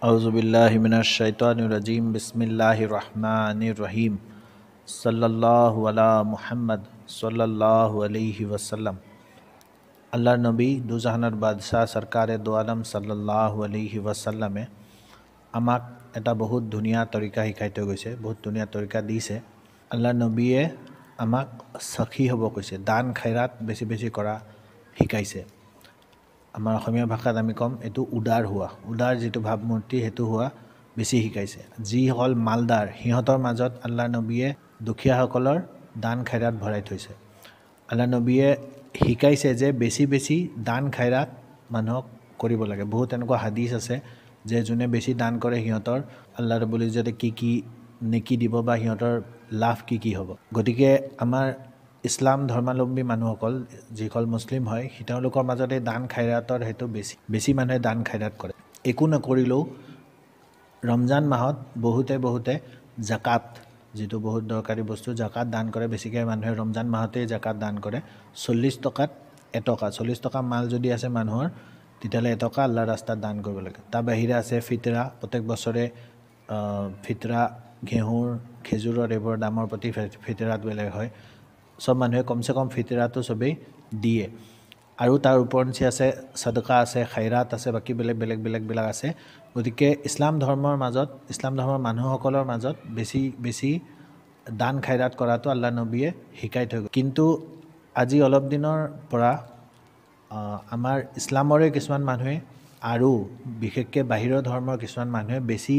আউযুবিল্লাহি মিনাশ শাইতানিৰ ৰাজিম। বিসমিল্লাহিৰ ৰহমানিৰ ৰহিম। সাল্লাল্লাহু আলা মুহাম্মদ সাল্লাল্লাহু আলাইহি ওয়াসাল্লাম। আল্লাহৰ নবী দুজাহানেৰ বাদশাহ সৰকাৰে দো আলম সাল্লাল্লাহু আলাইহি ওয়াসাল্লামে আমাক এটা বহুত ধুনীয়া তৰিকা শিকাই থৈ গৈছে, বহুত ধুনীয়া তৰিকা দিছে। আল্লাহৰ নবীয়ে আমাক সখী হ'ব কৈছে, দান খাইৰাত বেছি বেছি কৰা শিকাইছে। আমাৰ অসমীয়া ভাষাত আমি ক'ম এইটো উদাৰ হোৱা, উদাৰ যিটো ভাৱমূৰ্তি সেইটো হোৱা বেছি শিকাইছে। যিসকল মালদাৰ সিহঁতৰ মাজত আল্লাহ নবীয়ে দুখীয়াসকলৰ দান খাইৰাত ভৰাই থৈছে। আল্লাহ নবীয়ে শিকাইছে যে বেছি বেছি দান খাইৰাত মানুহক কৰিব লাগে। বহুত এনেকুৱা হাদিছ আছে যে যোনে বেছি দান কৰে সিহঁতৰ আল্লাহ ৰব্বুল ইজ্জতে কি কি নেকি দিব বা সিহঁতৰ লাভ কি কি হ'ব। গতিকে আমাৰ ইছলাম ধৰ্মাৱলম্বী মানুহসকল যিসকল মুছলিম হয় তেওঁলোকৰ মাজত এই দান খাইৰাতৰ সেইটো বেছি বেছি মানুহে দান খাইৰাত কৰে। একো নকৰিলেও ৰমজান মাহত বহুতে বহুতে জাকাত, যিটো বহুত দৰকাৰী বস্তু, জাকাত দান কৰে। বেছিকৈ মানুহে ৰমজান মাহতেই জাকাত দান কৰে। 40 টকাত এটকা, 40 টকা মাল যদি আছে মানুহৰ তেতিয়াহ'লে এটকা আল্লাহৰ ৰাস্তাত দান কৰিব লাগে। তাৰ বাহিৰে আছে ফিতৰা, প্ৰত্যেক বছৰে ফিতৰা ঘেঁহুৰ খেজুৰৰ এইবোৰৰ দামৰ প্ৰতি ফিতৰাত বেলেগ হয়। চব মানুহে কমচে কম ফিতৰাটো চবেই দিয়ে। আৰু তাৰ ওপৰঞ্চি আছে চদকা আছে, খাইৰাত আছে, বাকী বেলেগ বেলেগ বেলেগবিলাক আছে। গতিকে ইছলাম ধৰ্মৰ মাজত, ইছলাম ধৰ্মৰ মানুহসকলৰ মাজত বেছি বেছি দান খাইৰাত কৰাটো আল্লাহ নবীয়ে শিকাই থৈ গ'ল। কিন্তু আজি অলপ দিনৰ পৰা আমাৰ ইছলামৰে কিছুমান মানুহে আৰু বিশেষকৈ বাহিৰৰ ধৰ্মৰ কিছুমান মানুহে বেছি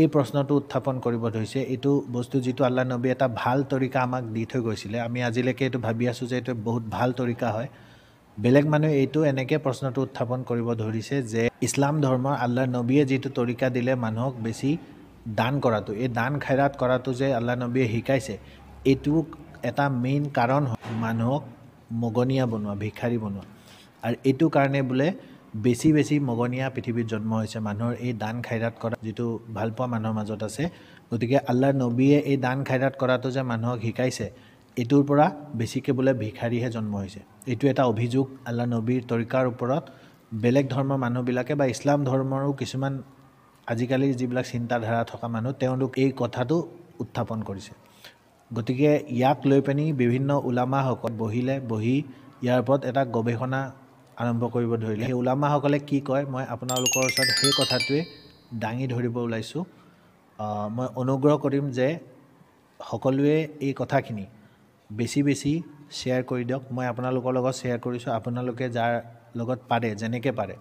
এই প্ৰশ্নটো উত্থাপন কৰিব ধৰিছে। এইটো বস্তু যিটো আল্লাহ নবীয়ে এটা ভাল তৰিকা আমাক দি থৈ গৈছিলে, আমি আজিলৈকে এইটো ভাবি আছোঁ যে এইটো বহুত ভাল তৰিকা হয়। বেলেগ মানুহে এইটো এনেকৈ প্ৰশ্নটো উত্থাপন কৰিব ধৰিছে যে ইছলাম ধৰ্মৰ আল্লাহ নবীয়ে যিটো তৰিকা দিলে মানুহক বেছি দান কৰাটো, এই দান খাইৰাত কৰাটো যে আল্লাহ নবীয়ে শিকাইছে, এইটো এটা মেইন কাৰণ হয় মানুহক মগনীয়া বনোৱা, ভিক্ষাৰী বনোৱা। আৰু এইটো কাৰণে বোলে বেছি বেছি মগনীয়া পৃথিৱীত জন্ম হৈছে মানুহৰ এই দান খাইৰাত কৰা যিটো ভালপোৱা মানুহৰ মাজত আছে। গতিকে আল্লাহ নবীয়ে এই দান খাইৰাত কৰাটো যে মানুহক শিকাইছে, এইটোৰ পৰা বেছিকৈ বোলে ভিক্ষাৰীহে জন্ম হৈছে। এইটো এটা অভিযোগ আল্লাহ নবীৰ তৰিকাৰ ওপৰত বেলেগ ধৰ্মৰ মানুহবিলাকে বা ইছলাম ধৰ্মৰো কিছুমান আজিকালিৰ যিবিলাক চিন্তাধাৰা থকা মানুহ তেওঁলোক এই কথাটো উত্থাপন কৰিছে। গতিকে ইয়াক লৈ পিনি বিভিন্ন উলামাসকল বহিলে, বহি ইয়াৰ ওপৰত এটা গৱেষণা আৰম্ভ কৰিব ধৰিলে। সেই উলামাসকলে কি কয় মই আপোনালোকৰ ওচৰত সেই কথাটোৱে দাঙি ধৰিব ওলাইছোঁ। মই অনুগ্ৰহ কৰিম যে সকলোৱে এই কথাখিনি বেছি বেছি শ্বেয়াৰ কৰি দিয়ক। মই আপোনালোকৰ লগত শ্বেয়াৰ কৰিছোঁ, আপোনালোকে যাৰ লগত পাৰে যেনেকৈ পাৰে,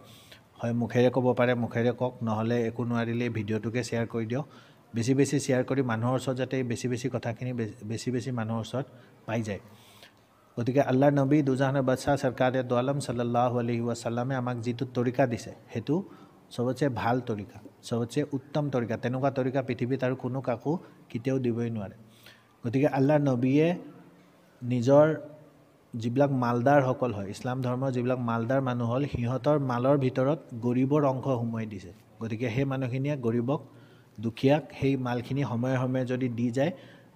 হয় মুখেৰে ক'ব পাৰে মুখেৰে কওক, নহ'লে একো নোৱাৰিলে ভিডিঅ'টোকে শ্বেয়াৰ কৰি দিয়ক। বেছি বেছি শ্বেয়াৰ কৰি মানুহৰ ওচৰত যাতে বেছি বেছি কথাখিনি বেছি বেছি মানুহৰ ওচৰত পাই যায়। গতিকে আল্লাহ নবী দুজাহানৰ বাদশাহ চৰকাৰে দো আলম সাল্লাল্লাহু আলাইহি ৱাছাল্লামে আমাক যিটো তৰিকা দিছে সেইটো চবতছে ভাল তৰিকা, চবতছে উত্তম তৰিকা। তেনেকুৱা তৰিকা পৃথিৱীত আৰু কোনো কাকো কেতিয়াও দিবই নোৱাৰে। গতিকে আল্লাহ নবীয়ে নিজৰ যিবিলাক মালদাৰসকল হয়, ইছলাম ধৰ্মৰ যিবিলাক মালদাৰ মানুহ হ'ল, সিহঁতৰ মালৰ ভিতৰত গৰীবৰ অংশ সোমোৱাই দিছে। গতিকে সেই মানুহখিনিয়ে গৰীবক, দুখীয়াক সেই মালখিনি সময়ে সময়ে যদি দি যায়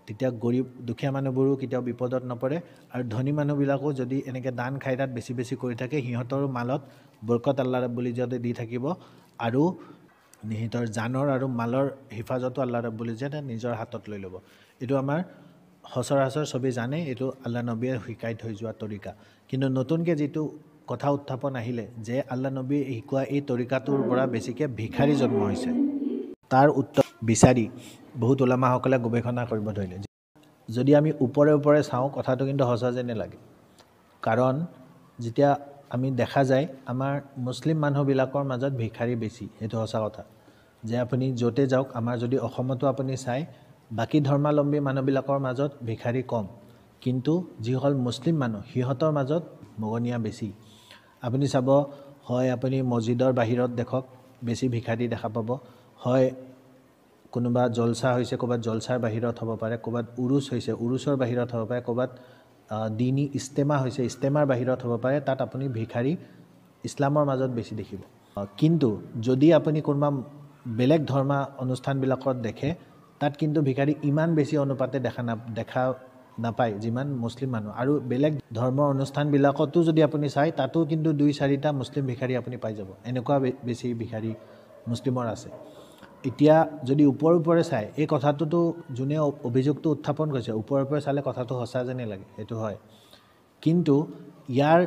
তেতিয়া গৰীব দুখীয়া মানুহবোৰো কেতিয়াও বিপদত নপৰে। আৰু ধনী মানুহবিলাকো যদি এনেকৈ দান খাইৰাত বেছি বেছি কৰি থাকে সিহঁতৰো মালত বৰকত আল্লাহ ৰাব্বুল ইজ্জতে দি থাকিব আৰু সিহঁতৰ জানৰ আৰু মালৰ হিফাজতো আল্লাহ ৰাব্বুল ইজ্জতে নিজৰ হাতত লৈ ল'ব। এইটো আমাৰ সচৰাচৰ চবেই জানে, এইটো আল্লাহ নবীয়ে শিকাই থৈ যোৱা তৰিকা। কিন্তু নতুনকৈ যিটো কথা উত্থাপন আহিলে যে আল্লাহ নবীয়ে শিকোৱা এই তৰিকাটোৰ পৰা বেছিকৈ ভিক্ষাৰী জন্ম হৈছে, তাৰ উত্তৰ বিচাৰি বহুত উলামাসকলে গৱেষণা কৰিব ধৰিলে। যদি আমি ওপৰে ওপৰে চাওঁ কথাটো কিন্তু সঁচা যেনে লাগে, কাৰণ যেতিয়া আমি দেখা যায় আমাৰ মুছলিম মানুহবিলাকৰ মাজত ভিক্ষাৰী বেছি, সেইটো সঁচা কথা। যে আপুনি য'তে যাওক, আমাৰ যদি অসমতো আপুনি চায় বাকী ধৰ্মাৱলম্বী মানুহবিলাকৰ মাজত ভিক্ষাৰী কম, কিন্তু যিসকল মুছলিম মানুহ সিহঁতৰ মাজত মগনীয়া বেছি। আপুনি চাব, হয় আপুনি মছজিদৰ বাহিৰত দেখক বেছি ভিক্ষাৰী দেখা পাব, হয় কোনোবা জলচা হৈছে ক'ৰবাত জলচাৰ বাহিৰত হ'ব পাৰে, ক'ৰবাত উৰুচ হৈছে উৰুচৰ বাহিৰত হ'ব পাৰে, ক'ৰবাত দিনী ইস্তেমা হৈছে ইস্তেমাৰ বাহিৰত হ'ব পাৰে, তাত আপুনি ভিক্ষাৰী ইছলামৰ মাজত বেছি দেখিব। কিন্তু যদি আপুনি কোনোবা বেলেগ ধৰ্মা অনুষ্ঠানবিলাকত দেখে তাত কিন্তু ভিক্ষাৰী ইমান বেছি অনুপাতে দেখা নাপায় যিমান মুছলিম মানুহ। আৰু বেলেগ ধৰ্মৰ অনুষ্ঠানবিলাকতো যদি আপুনি চায় তাতো কিন্তু 2-4টা মুছলিম ভিক্ষাৰী আপুনি পাই যাব, এনেকুৱা বেছি ভিক্ষাৰী মুছলিমৰ আছে। এতিয়া যদি ওপৰে ওপৰে চায় এই কথাটোতো যোনে অভিযোগটো উত্থাপন কৰিছে ওপৰে ওপৰে চালে কথাটো সঁচা যেনেই লাগে, সেইটো হয়, কিন্তু ইয়াৰ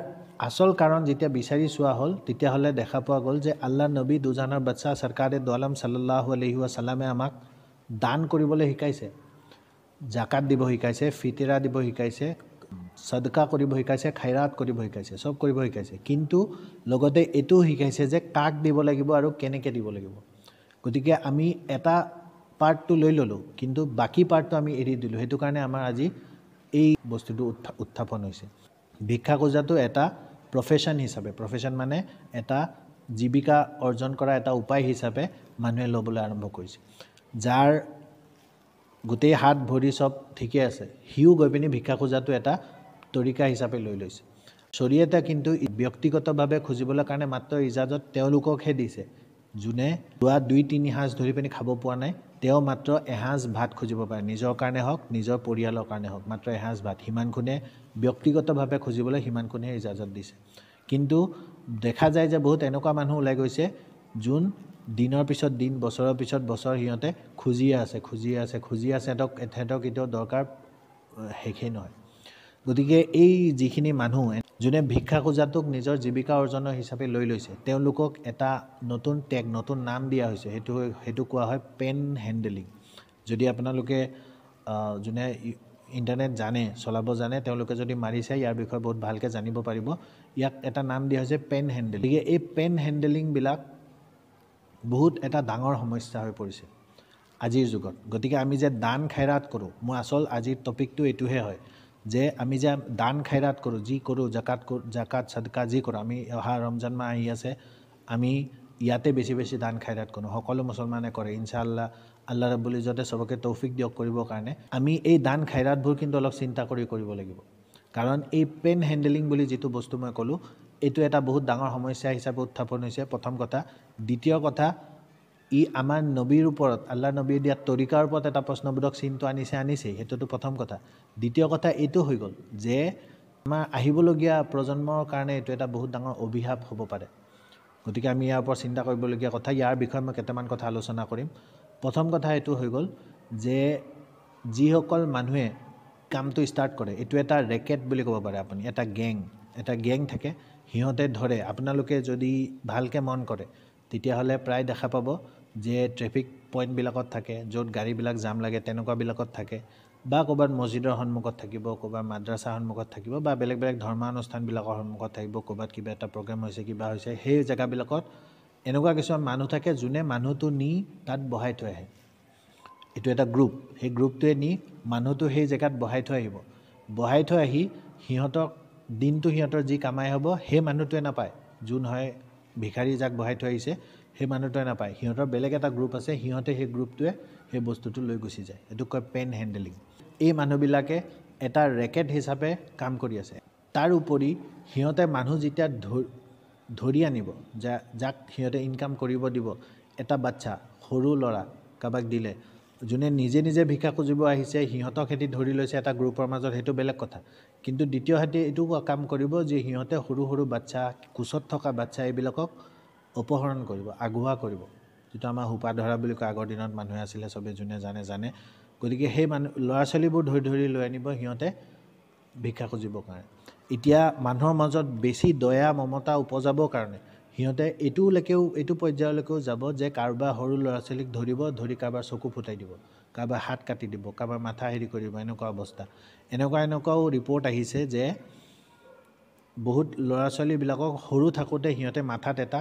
আচল কাৰণ যেতিয়া বিচাৰি চোৱা হ'ল তেতিয়াহ'লে দেখা পোৱা গ'ল যে আল্লাহ নবী দুজানৰ বাদশ্বাহ চৰকাৰে দু আলম সাল্লাল্লাহু আলাইহি ৱাছাল্লামে আমাক দান কৰিবলৈ শিকাইছে, জাকাত দিব শিকাইছে, ফিতৰা দিব শিকাইছে, সদকা কৰিব শিকাইছে, খাইৰাত কৰিব শিকাইছে, চব কৰিব শিকাইছে, কিন্তু লগতে এইটোও শিকাইছে যে কাক দিব লাগিব আৰু কেনেকৈ দিব লাগিব। গতিকে আমি এটা পাৰ্টটো লৈ ল'লোঁ কিন্তু বাকী পাৰ্টটো আমি এৰি দিলোঁ, সেইটো কাৰণে আমাৰ আজি এই বস্তুটো উত্থাপন হৈছে। ভিক্ষা খোজাটো এটা প্ৰফেশ্যন হিচাপে, প্ৰফেশ্যন মানে এটা জীৱিকা অৰ্জন কৰা এটা উপায় হিচাপে মানুহে ল'বলৈ আৰম্ভ কৰিছে। যাৰ গোটেই হাত ভৰি চব ঠিকে আছে সিও গৈ পিনি ভিক্ষা খোজাটো এটা তৰিকা হিচাপে লৈ লৈছে। শৰীয়তে কিন্তু ব্যক্তিগতভাৱে খুজিবলৈ কাৰণে মাত্ৰ ইজাজত তেওঁলোককহে দিছে, যোনে যোৱা 2-3 সাঁজ ধৰি পিনি খাব পোৱা নাই তেওঁ মাত্ৰ এসাঁজ ভাত খুজিব পাৰে, নিজৰ কাৰণে হওক নিজৰ পৰিয়ালৰ কাৰণে হওক, মাত্ৰ এসাঁজ ভাত সিমানখনে ব্যক্তিগতভাৱে খুজিবলৈ সিমানখনেহে ইজাজত দিছে। কিন্তু দেখা যায় যে বহুত এনেকুৱা মানুহ ওলাই গৈছে যোন দিনৰ পিছত দিন বছৰৰ পিছত বছৰ সিহঁতে খুজিয়ে আছে, খুজিয়ে আছে, খুজিয়ে আছে, সিহঁতক কেতিয়াও দৰকাৰ শেষেই নহয়। গতিকে এই যিখিনি মানুহ যোনে ভিক্ষা খোজাটোক নিজৰ জীৱিকা অৰ্জনৰ হিচাপে লৈ লৈছে তেওঁলোকক এটা নতুন টেগ, নতুন নাম দিয়া হৈছে, সেইটো কোৱা হয় পেন হেণ্ডেলিং। যদি আপোনালোকে যোনে ইণ্টাৰনেট জানে, চলাব জানে, তেওঁলোকে যদি মাৰি চায় ইয়াৰ বিষয়ে বহুত ভালকৈ জানিব পাৰিব। ইয়াক এটা নাম দিয়া হৈছে পেন হেণ্ডেলিং। গতিকে এই পেন হেণ্ডেলিংবিলাক বহুত এটা ডাঙৰ সমস্যা হৈ পৰিছে আজিৰ যুগত। গতিকে আমি যে দান খাইৰাত কৰোঁ, মোৰ আচল আজিৰ টপিকটো এইটোহে হয় যে আমি যে দান খাইৰাত কৰোঁ, যি কৰোঁ, জাকাত সদকা যি কৰোঁ, আমি অহা ৰমজান মাহ আহি আছে, আমি ইয়াতে বেছি বেছি দান খাইৰাত কৰোঁ, সকলো মুছলমানে কৰে ইনশাআল্লাহ, আল্লাহ ৰাব্বুল ইজ্জতে চবকে তৌফিক দিয়ক কৰিবৰ কাৰণে। আমি এই দান খাইৰাতবোৰ কিন্তু অলপ চিন্তা কৰি কৰিব লাগিব, কাৰণ এই পেন হেণ্ডেলিং বুলি যিটো বস্তু মই ক'লোঁ এইটো এটা বহুত ডাঙৰ সমস্যা হিচাপে উত্থাপন হৈছে, প্ৰথম কথা। দ্বিতীয় কথা, ই আমাৰ নবীৰ ওপৰত, আল্লাহ নবীয়ে দিয়া তৰিকাৰ ওপৰত এটা প্ৰশ্নবোধক চিনটো আনিছেই, সেইটোতো প্ৰথম কথা। দ্বিতীয় কথা এইটো হৈ গ'ল যে আমাৰ আহিবলগীয়া প্ৰজন্মৰ কাৰণে এইটো এটা বহুত ডাঙৰ অভিশাপ হ'ব পাৰে। গতিকে আমি ইয়াৰ ওপৰত চিন্তা কৰিবলগীয়া কথা। ইয়াৰ বিষয়ে মই কেইটামান কথা আলোচনা কৰিম। প্ৰথম কথা এইটো হৈ গ'ল যে যিসকল মানুহে কামটো ষ্টাৰ্ট কৰে, এইটো এটা ৰেকেট বুলি ক'ব পাৰে আপুনি, এটা গেং থাকে, সিহঁতে ধৰে। আপোনালোকে যদি ভালকৈ মন কৰে তেতিয়াহ'লে প্ৰায় দেখা পাব যে ট্ৰেফিক পইণ্টবিলাকত থাকে, য'ত গাড়ীবিলাক জাম লাগে তেনেকুৱাবিলাকত থাকে, বা ক'ৰবাত মছজিদৰ সন্মুখত থাকিব, ক'ৰবাত মাদ্ৰাছাৰ সন্মুখত থাকিব, বা বেলেগ বেলেগ ধৰ্মানুষ্ঠানবিলাকৰ সন্মুখত থাকিব, ক'ৰবাত কিবা এটা প্ৰগ্ৰেম হৈছে, কিবা হৈছে, সেই জেগাবিলাকত এনেকুৱা কিছুমান মানুহ থাকে যোনে মানুহটো নি তাত বহাই থৈ আহে। এইটো এটা গ্ৰুপ, সেই গ্ৰুপটোৱে নি মানুহটো সেই জেগাত বহাই থৈ আহিব। বহাই থৈ আহি সিহঁতক দিনটো সিহঁতৰ যি কামাই হ'ব সেই মানুহটোৱে নাপায়, যোন হয় ভিখাৰী যাক বহাই থৈ আহিছে সেই মানুহটোৱে নাপায়, সিহঁতৰ বেলেগ এটা গ্ৰুপ আছে, সিহঁতে সেই গ্ৰুপটোৱে সেই বস্তুটো লৈ গুচি যায়। এইটো কয় পেন হেণ্ডেলিং। এই মানুহবিলাকে এটা ৰেকেট হিচাপে কাম কৰি আছে। তাৰ উপৰি সিহঁতে মানুহ যেতিয়া ধৰি আনিব, যাক সিহঁতে ইনকাম কৰিব দিব, এটা বাচ্চা সৰু ল'ৰা কাৰোবাক দিলে, যোনে নিজে নিজে ভিক্ষা খুজিব আহিছে সিহঁতক সিহঁতি ধৰি লৈছে এটা গ্ৰুপৰ মাজত, সেইটো বেলেগ কথা। কিন্তু দ্বিতীয় সিহঁতি এইটো কাম কৰিব যে সিহঁতে সৰু সৰু বাচ্চা, কোচত থকা বাচ্চা এইবিলাকক অপহৰণ কৰিব, আগুৱা কৰিব, যিটো আমাৰ সোপা ধৰা বুলি কয়, আগৰ দিনত মানুহে আছিলে, চবে যোনে জানে জানে। গতিকে সেই মানুহ ল'ৰা ছোৱালীবোৰ ধৰি ধৰি লৈ আনিব সিহঁতে ভিক্ষা খুজিবৰ কাৰণে। এতিয়া মানুহৰ মাজত বেছি দয়া মমতা উপজাবৰ কাৰণে সিহঁতে এইটো পৰ্যায়লৈকেও যাব যে কাৰোবাৰ সৰু ল'ৰা ছোৱালীক ধৰিব, ধৰি কাৰোবাৰ চকু ফুটাই দিব, কাৰোবাৰ হাত কাটি দিব, কাৰোবাৰ মাথা হেৰি কৰিব, এনেকুৱা অৱস্থা। এনেকুৱাও ৰিপৰ্ট আহিছে যে বহুত ল'ৰা ছোৱালীবিলাকক সৰু থাকোঁতে সিহঁতে মাথাত এটা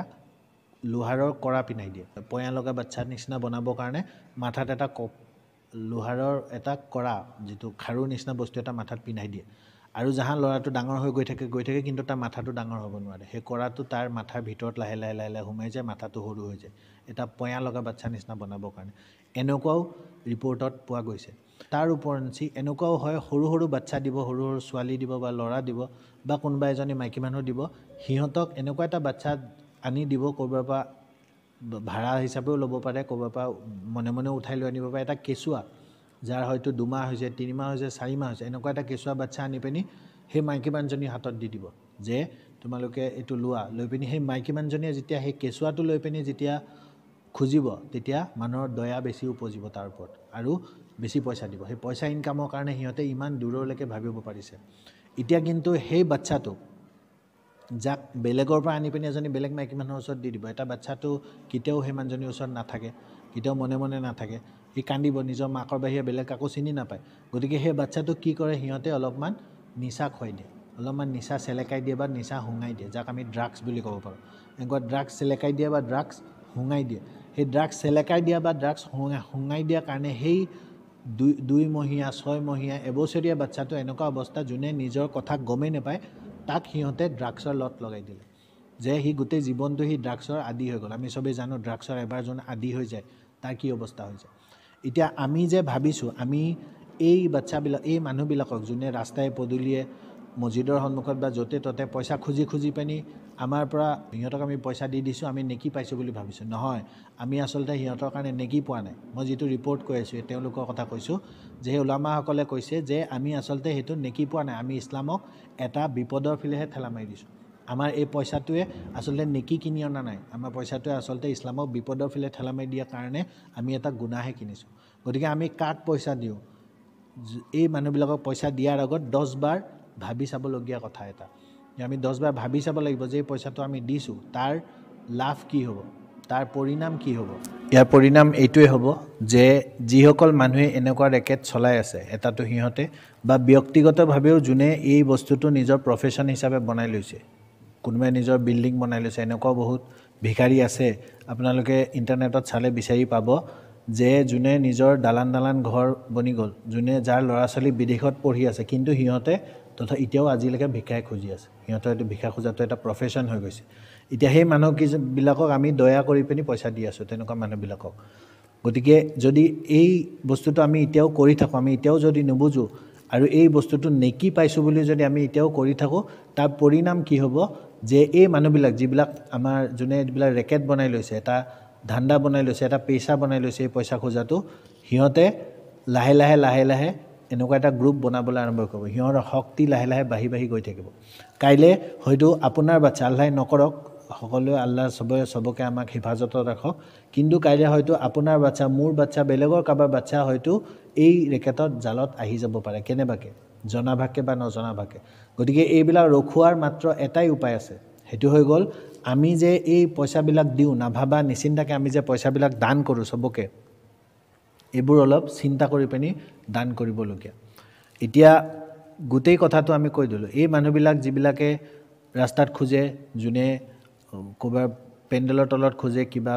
লোহাৰৰ কৰা পিন্ধাই দিয়ে, পয়া লগা বাচ্ছাৰ নিচিনা বনাবৰ কাৰণে মাথাত এটা লোহাৰৰ এটা কৰা, যিটো খাৰুৰ নিচিনা বস্তু এটা মাথাত পিন্ধাই দিয়ে। আৰু যাহা ল'ৰাটো ডাঙৰ হৈ গৈ থাকে কিন্তু তাৰ মাথাটো ডাঙৰ হ'ব নোৱাৰে, সেই কৰাটো তাৰ মাথাৰ ভিতৰত লাহে লাহে লাহে লাহে সোমাই যায়, মাথাটো সৰু হৈ যায়, এটা পয়া লগা বাচ্ছা নিচিনা বনাবৰ কাৰণে। এনেকুৱাও ৰিপৰ্টত পোৱা গৈছে। তাৰ উপৰঞ্চি এনেকুৱাও হয়, সৰু সৰু বাচ্ছা দিব, সৰু সৰু ছোৱালী দিব বা ল'ৰা দিব বা কোনোবা এজনী মাইকী মানুহ দিব, সিহঁতক এনেকুৱা এটা বাচ্ছা আনি দিব, ক'ৰবাৰ পৰা ভাড়া হিচাপেও ল'ব পাৰে, ক'ৰবাৰ পৰা মনে মনে উঠাই লৈ আনিব পাৰে, এটা কেঁচুৱা যাৰ হয়তো 2 মাহ হৈছে, 3 মাহ হৈছে, 4 মাহ হৈছে, এনেকুৱা এটা কেঁচুৱা বাচ্ছা আনি পিনি সেই মাইকী মানুহজনীৰ হাতত দি দিব যে তোমালোকে এইটো লোৱা। লৈ পিনি সেই মাইকী মানুহজনীয়ে যেতিয়া সেই কেঁচুৱাটো লৈ পিনি যেতিয়া খুজিব তেতিয়া মানুহৰ দয়া বেছি উপজিব তাৰ ওপৰত আৰু বেছি পইচা দিব। সেই পইচা ইনকামৰ কাৰণে সিহঁতে ইমান দূৰলৈকে ভাবিব পাৰিছে। এতিয়া কিন্তু সেই বাচ্ছাটোক যাক বেলেগৰ পৰা আনি পিনি এজনী বেলেগ মাইকী মানুহৰ ওচৰত দি দিব, এটা বাচ্ছাটো কেতিয়াও সেই মানুহজনীৰ ওচৰত নাথাকে, কেতিয়াও মনে মনে নাথাকে, সি কান্দিব, নিজৰ মাকৰ বাহিৰে বেলেগ কাকো চিনি নাপায়। গতিকে সেই বাচ্ছাটোক কি কৰে সিহঁতে অলপমান নিচা খুৱাই দিয়ে, অলপমান নিচা চেলেকাই দিয়ে বা নিচা শুঙাই দিয়ে, যাক আমি ড্ৰাগছ বুলি ক'ব পাৰোঁ। এনেকুৱা ড্ৰাগছ চেলেকাই দিয়ে বা ড্ৰাগছ শুঙাই দিয়ে। সেই ড্ৰাগছ চেলেকাই দিয়া বা ড্ৰাগছ শুঙাই দিয়াৰ কাৰণে সেই 2 মহীয়া 6 মহীয়া এবছৰীয়া বাচ্ছাটো এনেকুৱা অৱস্থা যোনে নিজৰ কথা গমেই নাপায়, তাক সিহঁতে ড্ৰাগছৰ লগত লগাই দিলে যে সি গোটেই জীৱনটো সি ড্ৰাগছৰ আদি হৈ গ'ল। আমি চবেই জানো ড্ৰাগছৰ এবাৰ যোন আদি হৈ যায় তাৰ কি অৱস্থা হৈ যায়। এতিয়া আমি যে ভাবিছোঁ আমি এই বাচ্ছাবিলাক, এই মানুহবিলাকক যোনে ৰাস্তাই পদূলিয়ে মছজিদৰ সন্মুখত বা য'তে ত'তে পইচা খুজি খুজি পিনি আমাৰ পৰা সিহঁতক আমি পইচা দি দিছোঁ, আমি নেকি পাইছোঁ বুলি ভাবিছোঁ। নহয়, আমি আচলতে সিহঁতৰ কাৰণে নেকি পোৱা নাই। মই যিটো ৰিপৰ্ট কৈ আছোঁ তেওঁলোকৰ কথা কৈছোঁ যে সেই ওলামাসকলে কৈছে যে আমি আচলতে সেইটো নেকি পোৱা নাই, আমি ইছলামক এটা বিপদৰ ফালেহে ঠেলা মাৰি দিছোঁ। আমাৰ এই পইচাটোৱে আচলতে নেকি কিনি অনা নাই, আমাৰ পইচাটোৱে আচলতে ইছলামক বিপদৰ ফালে ঠেলা মাৰি দিয়াৰ কাৰণে আমি এটা গুণাহে কিনিছোঁ। গতিকে আমি কাক পইচা দিওঁ, এই মানুহবিলাকক পইচা দিয়াৰ আগত 10 বাৰ ভাবি চাবলগীয়া কথা এটা। আমি 10 বাৰ ভাবি চাব লাগিব যে এই পইচাটো আমি দিছোঁ তাৰ লাভ কি হ'ব, তাৰ পৰিণাম কি হ'ব। ইয়াৰ পৰিণাম এইটোৱে হ'ব যে যিসকল মানুহে এনেকুৱা ৰেকেট চলাই আছে, এটাতো সিহঁতে বা ব্যক্তিগতভাৱেও যোনে এই বস্তুটো নিজৰ প্ৰফেশ্যন হিচাপে বনাই লৈছে, কোনোবাই নিজৰ বিল্ডিং বনাই লৈছে, এনেকুৱাও বহুত ভিখাৰী আছে। আপোনালোকে ইণ্টাৰনেটত চালে বিচাৰি পাব যে যোনে নিজৰ দালান দালান ঘৰ বনি গ'ল, যোনে যাৰ ল'ৰা ছোৱালী বিদেশত পঢ়ি আছে, কিন্তু সিহঁতে তথা এতিয়াও আজিলৈকে ভিক্ষাই খুজি আছে। সিহঁতৰ এইটো ভিক্ষা খোজাটো এটা প্ৰফেশ্যন হৈ গৈছে। এতিয়া সেই মানুহবিলাকক আমি দয়া কৰি পিনি পইচা দি আছোঁ, তেনেকুৱা মানুহবিলাকক। গতিকে যদি এই বস্তুটো আমি এতিয়াও কৰি থাকোঁ, আমি এতিয়াও যদি নুবুজোঁ আৰু এই বস্তুটো নেকি পাইছোঁ বুলি যদি আমি এতিয়াও কৰি থাকোঁ, তাৰ পৰিণাম কি হ'ব যে এই মানুহবিলাক যিবিলাক আমাৰ যোনে এইবিলাক ৰেকেট বনাই লৈছে, এটা ধান্দা বনাই লৈছে, এটা পেচা বনাই লৈছে এই পইচা খোজাটো, সিহঁতে লাহে লাহে লাহে লাহে এনেকুৱা এটা গ্ৰুপ বনাবলৈ আৰম্ভ কৰিব। সিহঁতৰ শক্তি লাহে লাহে বাঢ়ি বাঢ়ি গৈ থাকিব। কাইলৈ হয়তো আপোনাৰ বাচ্ছা, আল্লাহে নকৰক, সকলোৱে আল্লাহ চবে চবকে আমাক হিফাজতত ৰাখক, কিন্তু কাইলৈ হয়তো আপোনাৰ বাচ্ছা, মোৰ বাচ্ছা, বেলেগৰ কাৰোবাৰ বাচ্ছা হয়তো এই ৰেকেটত জালত আহি যাব পাৰে কেনেবাকৈ, জনাভাগে বা নজনাভাগে। গতিকে এইবিলাক ৰখোৱাৰ মাত্ৰ এটাই উপায় আছে, সেইটো হৈ গ'ল আমি যে এই পইচাবিলাক দিওঁ, নাভাবা নিচিন্তাকৈ আমি যে পইচাবিলাক দান কৰোঁ চবকে, এইবোৰ অলপ চিন্তা কৰি পিনি দান কৰিবলগীয়া। এতিয়া গোটেই কথাটো আমি কৈ দিলোঁ। এই মানুহবিলাক যিবিলাকে ৰাস্তাত খোজে, যোনে ক'ৰবাৰ পেণ্ডেলৰ তলত খোজে, কিবা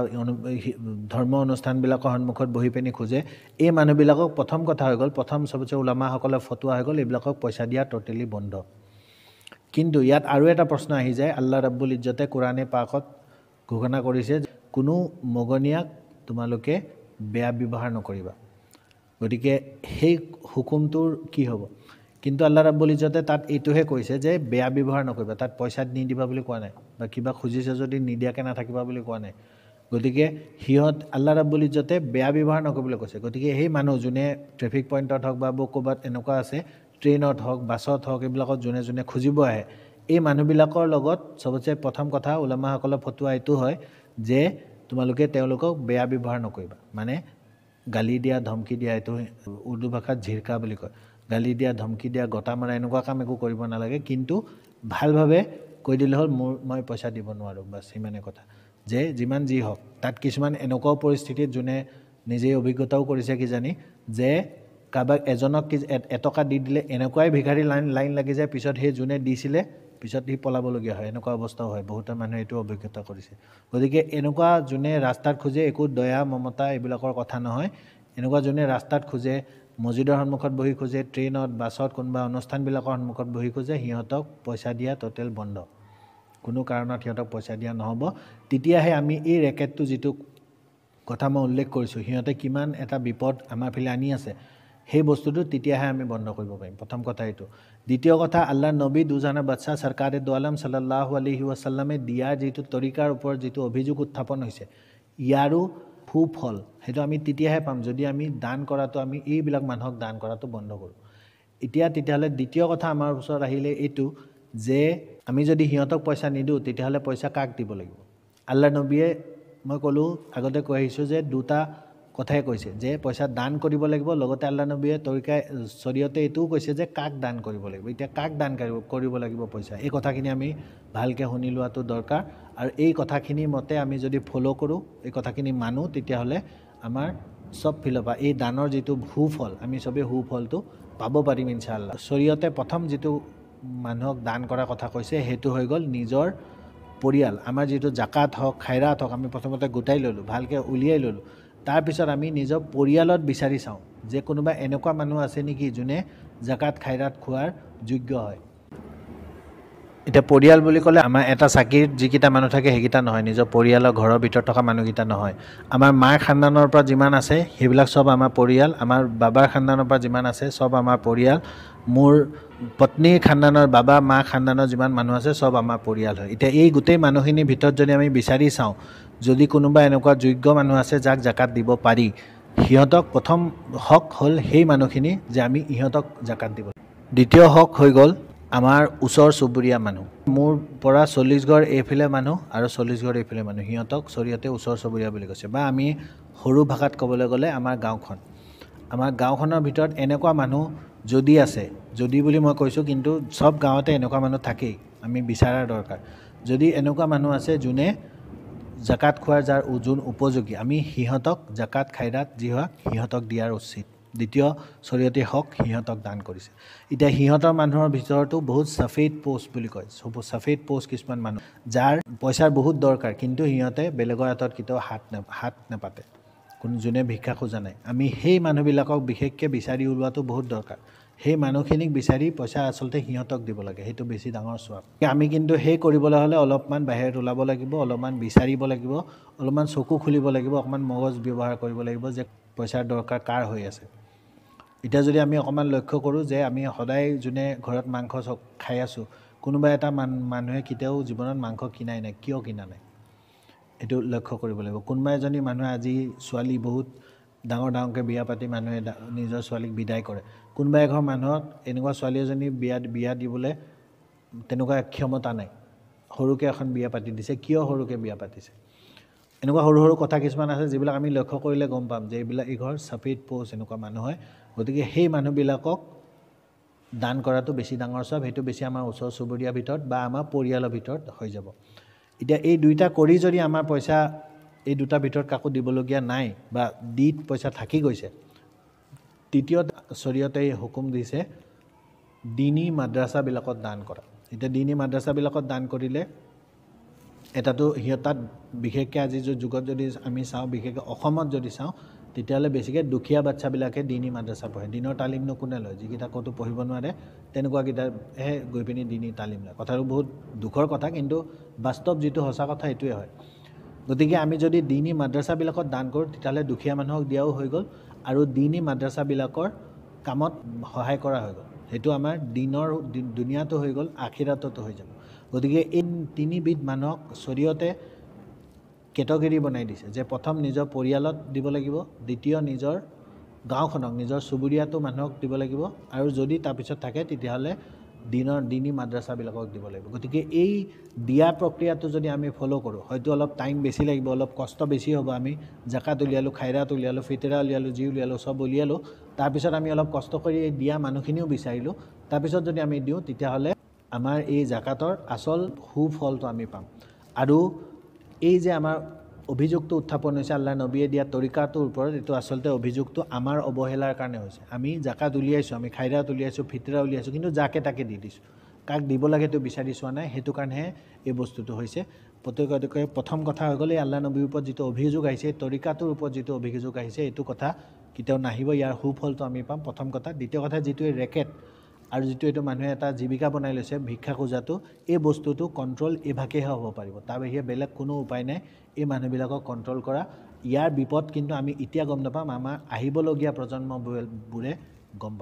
ধৰ্ম অনুষ্ঠানবিলাকৰ সন্মুখত বহি পিনি খোজে, এই মানুহবিলাকক প্ৰথম কথা হৈ গ'ল, প্ৰথম চবতছে ওলামাসকলে ফটোৱা হৈ গ'ল, এইবিলাকক পইচা দিয়া ট'টেলি বন্ধ। কিন্তু ইয়াত আৰু এটা প্ৰশ্ন আহি যায়। আল্লাহ ৰাব্বুল ইজ্জতে কোৰাণে পাকত ঘোষণা কৰিছে কোনো মগনীয়াক তোমালোকে বেয়া ব্যৱহাৰ নকৰিবা। গতিকে সেই হুকুমটোৰ কি হ'ব? কিন্তু আল্লাহ ৰাব্বুল ইজ্জতে তাত এইটোহে কৈছে যে বেয়া ব্যৱহাৰ নকৰিবা, তাত পইচা নিদিবা বুলি কোৱা নাই, বা কিবা খুজিছে যদি নিদিয়াকৈ নাথাকিবা বুলি কোৱা নাই। গতিকে সিহঁত আল্লাহ ৰাব্বুল ইজ্জতে বেয়া ব্যৱহাৰ নকৰিবলৈ কৈছে। গতিকে সেই মানুহ যোনে ট্ৰেফিক পইণ্টত হওক বা ক'ৰবাত এনেকুৱা আছে, ট্ৰেইনত হওক, বাছত হওক, এইবিলাকত যোনে যোনে খুজিব আহে, এই মানুহবিলাকৰ লগত চবতছে প্ৰথম কথা ওলামাসকলৰ ফটোৱা এইটো হয় যে তোমালোকে তেওঁলোকক বেয়া ব্যৱহাৰ নকৰিবা। মানে গালি দিয়া, ধমকি দিয়া, এইটো উৰ্দু ভাষাত ঝিৰকা বুলি কয়, গালি দিয়া, ধমকি দিয়া, গতা মৰা, এনেকুৱা কাম একো কৰিব নালাগে। কিন্তু ভালভাৱে কৈ দিলে হ'ল, মই পইচা দিব নোৱাৰোঁ, বাছ সিমানে কথা। যে যিমান যি হওক, তাত কিছুমান এনেকুৱাও পৰিস্থিতিত যোনে নিজেই অভিজ্ঞতাও কৰিছে কিজানি, যে কাৰোবাক এজনক কি এটকা দি দিলে এনেকুৱাই ভিখাৰী লাইন লাগি যায়, পিছত সেই যোনে দিছিলে পিছত সি পলাবলগীয়া হয়, এনেকুৱা অৱস্থাও হয়। বহুতে মানুহে এইটো অভিজ্ঞতা কৰিছে। গতিকে এনেকুৱা যোনে ৰাস্তাত খোজে, একো দয়া মমতা এইবিলাকৰ কথা নহয়। এনেকুৱা যোনে ৰাস্তাত খোজে, মছজিদৰ সন্মুখত বহি খোজে, ট্ৰেইনত, বাছত, কোনোবা অনুষ্ঠানবিলাকৰ সন্মুখত বহি খোজে, সিহঁতক পইচা দিয়া ট'টেল বন্ধ। কোনো কাৰণত সিহঁতক পইচা দিয়া নহ'ব। তেতিয়াহে আমি এই ৰেকেটটো, যিটো কথা মই উল্লেখ কৰিছোঁ, সিহঁতে কিমান এটা বিপদ আমাৰ ফালে আনি আছে, সেই বস্তুটো তেতিয়াহে আমি বন্ধ কৰিব পাৰিম। প্ৰথম কথা এইটো। দ্বিতীয় কথা, আল্লাহ নবী দুজানা বাদশাহ চৰকাৰে দো আলম সাল্লাল্লাহু আলাইহি ৱাছাল্লামে দিয়াৰ যিটো তৰিকাৰ ওপৰত যিটো অভিযোগ উত্থাপন হৈছে, ইয়াৰো সুফল সেইটো আমি তেতিয়াহে পাম যদি আমি দান কৰাটো, আমি এইবিলাক মানুহক দান কৰাটো বন্ধ কৰোঁ। এতিয়া তেতিয়াহ'লে দ্বিতীয় কথা আমাৰ ওচৰত আহিলে এইটো যে আমি যদি সিহঁতক পইচা নিদিওঁ তেতিয়াহ'লে পইচা কাক দিব লাগিব? আল্লাহ নবীয়ে মই ক'লোঁ, আগতে কৈ আহিছোঁ যে দুটা কথাই কৈছে যে পইচা দান কৰিব লাগিব, লগতে আল্লাহ নবীয়ে তৰিকাই শৰীয়তে এইটোও কৈছে যে কাক দান কৰিব লাগিব। এতিয়া কাক দান কৰিব লাগিব পইচা, এই কথাখিনি আমি ভালকৈ শুনি লোৱাটো দৰকাৰ। আৰু এই কথাখিনি মতে আমি যদি ফ'ল' কৰোঁ, এই কথাখিনি মানো, তেতিয়াহ'লে আমাৰ চব ফালৰ পৰা এই দানৰ যিটো সুফল, আমি চবেই সুফলটো পাব পাৰিম ইনশাআল্লাহ। শৰীয়তে প্ৰথম যিটো মানুহক দান কৰাৰ কথা কৈছে সেইটো হৈ গ'ল নিজৰ পৰিয়াল। আমাৰ যিটো জাকাত হওক, খাইৰাত হওক, আমি প্ৰথমতে গোটাই ল'লোঁ, ভালকৈ উলিয়াই ল'লোঁ, তাৰপিছত আমি নিজৰ পৰিয়ালত বিচাৰি চাওঁ যে কোনোবা এনেকুৱা মানুহ আছে নেকি যোনে জাকাত খাইৰাত খোৱাৰ যোগ্য হয়। এতিয়া পৰিয়াল বুলি ক'লে আমাৰ এটা চাকিৰ যিকেইটা মানুহ থাকে সেইকেইটা নহয়, নিজৰ পৰিয়ালৰ ঘৰৰ ভিতৰত থকা মানুহকেইটা নহয়। আমাৰ মাৰ খানদানৰ পৰা যিমান আছে সেইবিলাক চব আমাৰ পৰিয়াল, আমাৰ বাবাৰ খানদানৰ পৰা যিমান আছে চব আমাৰ পৰিয়াল, মোৰ পত্নীৰ খানদানৰ বাবা মা খানদানৰ যিমান মানুহ আছে চব আমাৰ পৰিয়াল হয়। এতিয়া এই গোটেই মানুহখিনিৰ ভিতৰত যদি আমি বিচাৰি চাওঁ, যদি কোনোবা এনেকুৱা যোগ্য মানুহ আছে যাক জাকাত দিব পাৰি, সিহঁতক প্ৰথম হক হ'ল সেই মানুহখিনি যে আমি ইহঁতক জাকাত দিব। দ্বিতীয় হক হৈ গ'ল আমাৰ ওচৰ চুবুৰীয়া মানুহ। মোৰ পৰা 40 ঘৰ এইফালে মানুহ আৰু 40 ঘৰ এইফালে মানুহ, সিহঁতক শৰীয়তে ওচৰ চুবুৰীয়া বুলি কৈছে। বা আমি সৰু ভাষাত ক'বলৈ গ'লে আমাৰ গাঁওখন, আমাৰ গাঁওখনৰ ভিতৰত এনেকুৱা মানুহ যদি আছে, যদি বুলি মই কৈছোঁ কিন্তু চব গাঁৱতে এনেকুৱা মানুহ থাকেই, আমি বিচৰাৰ দৰকাৰ। যদি এনেকুৱা মানুহ আছে যোনে জাকাত খোৱাৰ যাৰ যোন উপযোগী, আমি সিহঁতক জাকাত খাইৰাত যি হয় সিহঁতক দিয়াৰ উচিত। দ্বিতীয় শৰীয়তে হক সিহঁতক দান কৰিছে। এতিয়া সিহঁতৰ মানুহৰ ভিতৰতো বহুত চাফেদ পোষ্ট বুলি কয়, চাফেদ পোষ্ট কিছুমান মানুহ যাৰ পইচাৰ বহুত দৰকাৰ, কিন্তু সিহঁতে বেলেগৰ হাতত কেতিয়াও হাত নাপাতে, কোনো যোনে ভিক্ষা খোজা নাই। আমি সেই মানুহবিলাকক বিশেষকৈ বিচাৰি ওলোৱাটো বহুত দৰকাৰ। সেই মানুহখিনিক বিচাৰি পইচা আচলতে সিহঁতক দিব লাগে, সেইটো বেছি ডাঙৰ চোৱা। আমি কিন্তু সেই কৰিবলৈ হ'লে অলপমান বাহিৰত ওলাব লাগিব, অলপমান বিচাৰিব লাগিব, অলপমান চকু খুলিব লাগিব, অকণমান মগজ ব্যৱহাৰ কৰিব লাগিব যে পইচাৰ দৰকাৰ কাৰ হৈ আছে। এতিয়া যদি আমি অকণমান লক্ষ্য কৰোঁ যে আমি সদায় যোনে ঘৰত মাংস খাই আছোঁ, কোনোবা এটা মানুহে কেতিয়াও জীৱনত মাংস কিনাই নাই, কিয় কিনা নাই এইটো লক্ষ্য কৰিব লাগিব। কোনোবা এজনী মানুহে আজি ছোৱালী বহুত ডাঙৰ ডাঙৰকৈ বিয়া পাতি মানুহে নিজৰ ছোৱালীক বিদায় কৰে, কোনোবা এঘৰ মানুহক এনেকুৱা ছোৱালী এজনী বিয়া দিবলৈ তেনেকুৱা ক্ষমতা নাই, সৰুকৈ এখন বিয়া পাতি দিছে, কিয় সৰুকৈ বিয়া পাতিছে? এনেকুৱা সৰু সৰু কথা কিছুমান আছে যিবিলাক আমি লক্ষ্য কৰিলে গম পাম যে এইবিলাক এইঘৰ চাফেদ পোষ্ট এনেকুৱা মানুহ হয়। গতিকে সেই মানুহবিলাকক দান কৰাটো বেছি ডাঙৰ চব, সেইটো বেছি আমাৰ ওচৰ চুবুৰীয়াৰ ভিতৰত বা আমাৰ পৰিয়ালৰ ভিতৰত হৈ যাব। এতিয়া এই দুইটা কৰি যদি আমাৰ পইচা এই দুটা ভিতৰত কাকো দিবলগীয়া নাই বা দি পইচা থাকি গৈছে, তৃতীয় শৰীয়তে হুকুম দিছে দীনী মাদ্ৰাছাবিলাকত দান কৰা। এতিয়া দীনী মাদ্ৰাছাবিলাকত দান কৰিলে এটাতো সিহঁত তাত বিশেষকৈ আজি যুগত যদি আমি চাওঁ, বিশেষকৈ অসমত যদি চাওঁ, তেতিয়াহ'লে বেছিকৈ দুখীয়া বাচ্ছাবিলাকে দীনী মাদ্ৰাছা পঢ়ে। দিনৰ তালিমনো কোনে লয়? যিকেইটা ক'তো পঢ়িব নোৱাৰে তেনেকুৱাকেইটাহে গৈ পিনি দীনী তালিম লয়। কথাটো বহুত দুখৰ কথা, কিন্তু বাস্তৱ যিটো সঁচা কথা এইটোৱে হয়। গতিকে আমি যদি দীনী মাদ্ৰাছাবিলাকত দান কৰোঁ তেতিয়াহ'লে দুখীয়া মানুহক দিয়াও হৈ গ'ল আৰু দীনী মাদ্ৰাছাবিলাকৰ কামত সহায় কৰা হৈ গ'ল। সেইটো আমাৰ দিনৰ দুনিয়াটো হৈ গ'ল, আখিৰাততো হৈ যাব। গতিকে এই তিনিবিধ মানুহক শৰীয়তে কেটেগৰী বনাই দিছে যে প্ৰথম নিজৰ পৰিয়ালত দিব লাগিব, দ্বিতীয় নিজৰ গাঁওখনক, নিজৰ চুবুৰীয়াটো মানুহক দিব লাগিব, আৰু যদি তাৰপিছত থাকে তেতিয়াহ'লে দীনী মাদ্ৰাছাবিলাকক দিব লাগিব। গতিকে এই দিয়া প্ৰক্ৰিয়াটো যদি আমি ফ'ল' কৰোঁ, হয়তো অলপ টাইম বেছি লাগিব, অলপ কষ্ট বেছি হ'ব। আমি জাকাত উলিয়ালোঁ, খাইৰাত উলিয়ালোঁ, ফিতৰা উলিয়ালোঁ, যি উলিয়ালোঁ চব উলিয়ালোঁ, তাৰপিছত আমি অলপ কষ্ট কৰি এই দিয়া মানুহখিনিও বিচাৰিলোঁ, তাৰপিছত যদি আমি দিওঁ তেতিয়াহ'লে আমাৰ এই জাকাতৰ আচল সুফলটো আমি পাম। আৰু এই যে আমাৰ অভিযোগটো উত্থাপন হৈছে আল্লাহ নবীয়ে দিয়া তৰিকাটোৰ ওপৰত, এইটো আচলতে অভিযোগটো আমাৰ অৱহেলাৰ কাৰণে হৈছে। আমি জাকাত উলিয়াইছোঁ, আমি খাইৰাত উলিয়াইছোঁ, ফিতৰা উলিয়াইছোঁ, কিন্তু যাকে তাকে দি দিছোঁ, কাক দিব লাগে সেইটো বিচাৰি চোৱা নাই, সেইটো কাৰণেহে এই বস্তুটো হৈছে। প্ৰত্যেককে প্ৰথম কথা হৈ গ'ল এই আল্লাহ নবীৰ ওপৰত যিটো অভিযোগ আহিছে, এই তৰিকাটোৰ ওপৰত যিটো অভিযোগ আহিছে, এইটো কথা কেতিয়াও নাহিব, ইয়াৰ সুফলটো আমি পাম, প্ৰথম কথা। দ্বিতীয় কথা, যিটো এই ৰেকেট আৰু যিটো এইটো মানুহে এটা জীৱিকা বনাই লৈছে ভিক্ষা খোজাটো, এই বস্তুটো কণ্ট্ৰল এইভাগেহে হ'ব পাৰিব, তাৰ বাহিৰে বেলেগ কোনো উপায় নাই এই মানুহবিলাকক কণ্ট্ৰল কৰা। ইয়াৰ বিপদ কিন্তু আমি এতিয়া গম নাপাম, আমাৰ আহিবলগীয়া প্ৰজন্মবোৰে গম পাব।